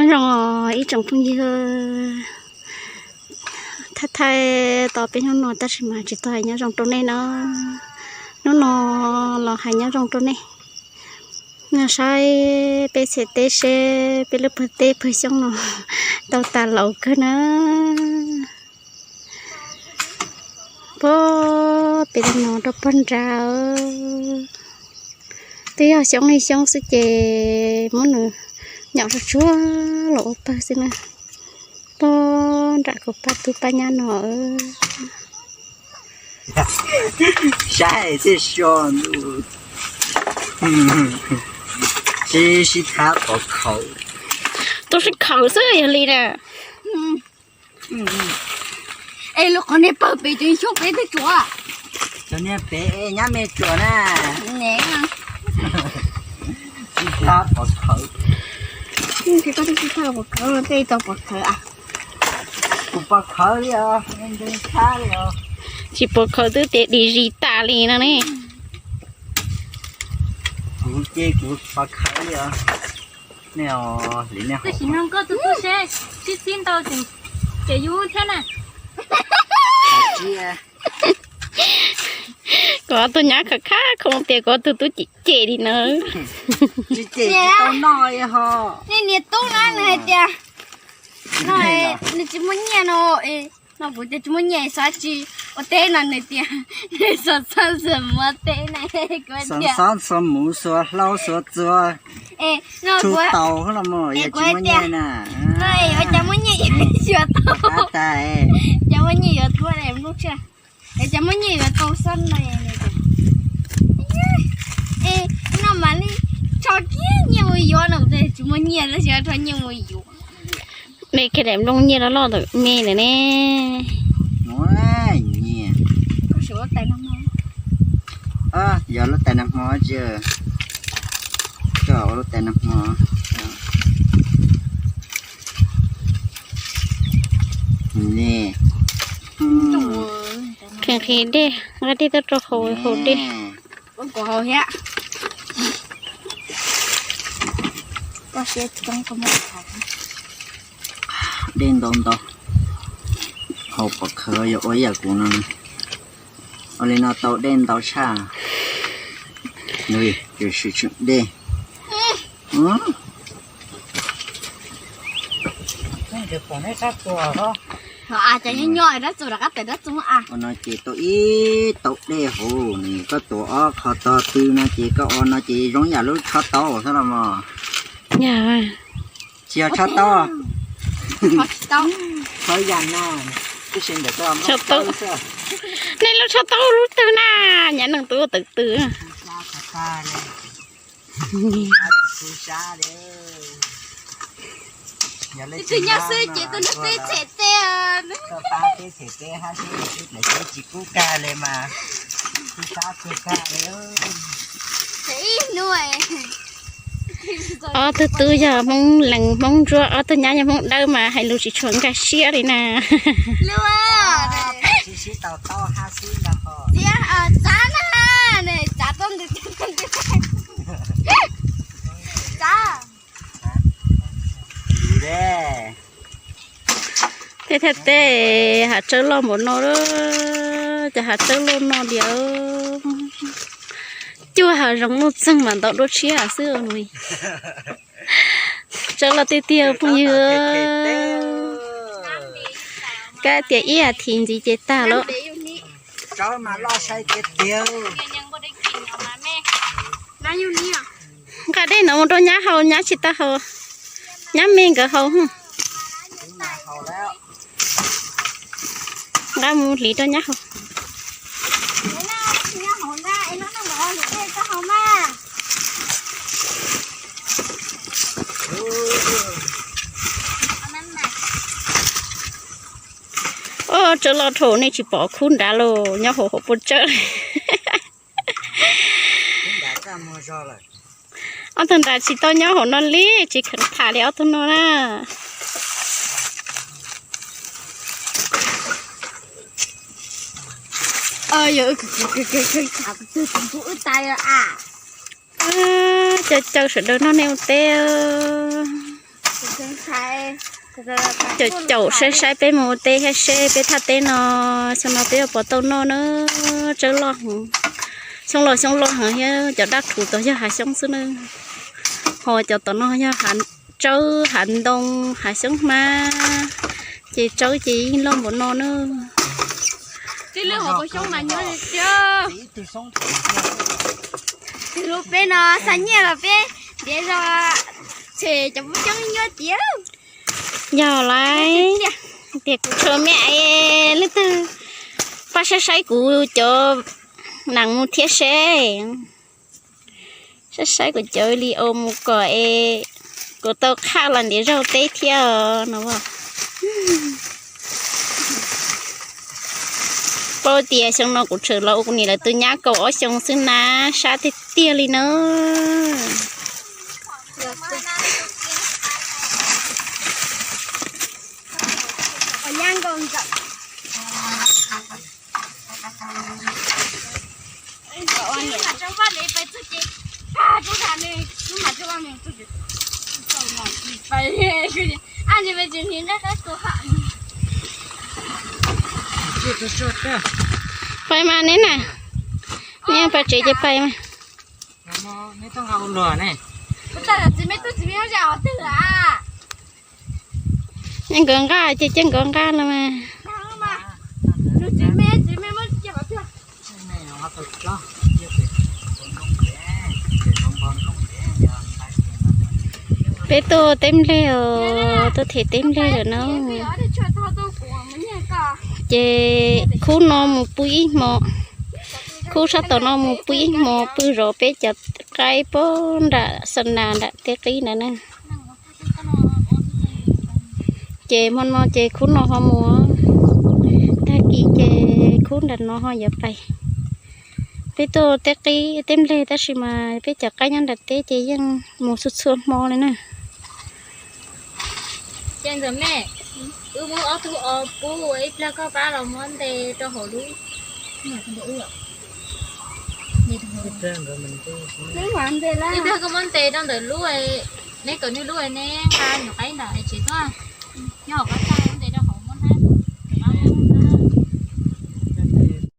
Nyob zoo ib tsoom phooj ywg, thaij thaij tau peb hnub no tab sis mas tsis tau hais nyob zoo rau nej na. Hnub no los hais nyob zoo rau nej, nyob saib peb txhais teb seb peb lub pawg teb pawg xyoob no tau tas laus kawg na. Pog, peb lub no rau pog nrad, twb yog xyoob li xyoob xwb ces muab nws nyom tsuag tsuag los ua pawg xwb na. Pog nram kuv pab tub pab nyab no. Saib thiaj so ntuj. Sib sib thab pov khawv. Tus sib khawv xwb yog li na. Es lub qhov niag pawg pem cov xyoob pem twg tsuav? Cov niag pem nyab me tsuav na. Sib thab pov khawv. Koj twb sib thab pov khawv, tej tau pov khawv a? Kuv pov khawv li os, ntev thab li os. Tsis pov khawv twb tias dim zis tas li no ne. Kuv ces kuv pov khawv li os. Nej os, hliv nej. Koj sim nug koj tus tub seb sib txib ntau ces yus thiab na. Kuv tus nyab khov khab khoo tias kuv tus tub cem cem li na. Tsis cem tsis tau noj ho. Nej niag tub na nws hais tias no nws tsis muaj nyiaj no, no kuv tias tsis muaj nyiaj xav tsis ua teb no nws tias nws xav xav mus ua teb na. Xav xav xav mus xav hlau xav txua, tsuj tau los mus yog tsis muaj nyiaj na. Ua cas muaj nyiaj yuav tau, cas muaj nyiaj yuav tau nplooj tshiab, cas muaj nyiaj yuav tau xab no. No mas li, tso kiag nyiaj mus yuav no, tsis muaj nyiaj tab sis tso nyiaj mus yuav. Me kiag daim nplooj nyiaj loj loj ntawm me ntawm ne. Nyiaj. Yog lub tais nag hmo tsis, koj ua lub tais nag hmo. Kheev qhis dej, nqa dej tuaj rau haus haus dej. Dej ntau ntau, haus pom khawv yog ua ib yam kuv no. Ua li no tau dej ntau tshaj. Dej. Ua no ces tau ib tau dej hauv, koj tuav ob qho tog tw no ces koj ua no ces zoo yam lub tsho taub xwb los mas. Tsis yog tsho taub. Tsho yam na. Nej lub tsho taub lub twg na, nyav neeg tub tawv tw. Tsis nyob xwb ces tus nws peb them teb, pab peb them teb hab seb peb tsis kub kag li mas, tub sab kub kag li. Ob tug tub yog Hmoob Lees Hmoob Ntsuab, ob tug nyab yog Hmoob Dawb mas hais lus tsis tshua nkag siab li na. Tej thaj teb hav tsawb loj npaum no, ces hav tsawb loj no tiag. Cuaj hav zoov luj txeeg mas ntau dua tshiab xwb. Tsawb loj tiag tiag phooj ywg. Kab tias ib as thiv ntxiv ces tag lawm. Nqa dej no mus rau nyab haus, nyab tsis tau haus, nyab me nkawd haus. Nqa mus hliv rau nyab haus. Oj, tsawb loj dhau, nej tsis pom khub nrad los nyob hauv hauv puas tsawb. Ob tug nrad tsis tau nyob hauv no li, tsis kheev tham li ob tug no na. Caw caw sawv daws noj nej ua teb. Caum caum saib saib peb mus ua teb thiab seb peb thaj teb no xyoo no peb yuav puas tau noj na. Tsawb loj heev, xyoob laus xyoob loj heev thiab cov dab rhuv tod yog hav xyoob xwb na. Ho cov tom no yog hav tsawb, hav ntoo, hav xyoob hmab, ces tsawb ces yeej loj npaum no na. Tib lub hauv paus xyoob mas nyob tiag. Tus hlub peb no xa nyiaj los peb ntiav zog, ces cov pub xyoob nyob tiag. Yog lawm, tias kuv tshua me leej twg pab saib saib kuv cov nees mus thiab seb. Saib saib kuv cov li o mus kom es kuv tau qhaj los ntiav zaug teb thiab no. Paub tias xyoo no kuv tshwm los ua kuv niam lawv tus nyab kaum ob xyoo xwb na, sab tiag tiag li na. Pais mas neb na, neb pais tsev ces pais mas. Neb nkawd nqa ces cia nkawd nqa los mas. Peb tuaj teb nplej os, tuaj them teb nplej lawm no. Ces khub no mus pw ib hmo, khub sab tom no mus pw ib hmo, pw zov peb cov qaib puag nram xa nas nram teb qib ntawd na. Ces hmo no ces khub no ho mus, tag kis ces khub nram no ho yuav pais. Peb tuaj teb qib teb nplej tab sis mas peb cov qaib nyob nram teb ces yeej mus txhua txhua hmo li na. Ces ntxawm me, wb muab ob tug os pub ua ib plag koj pab los muab ntes rau hauv lub. Ib plag koj muab ntes rau ntawm lub, neb kom nws lub neb nqa nyuam qaib ntawm tsev tuaj, nyob hauv qab tsag.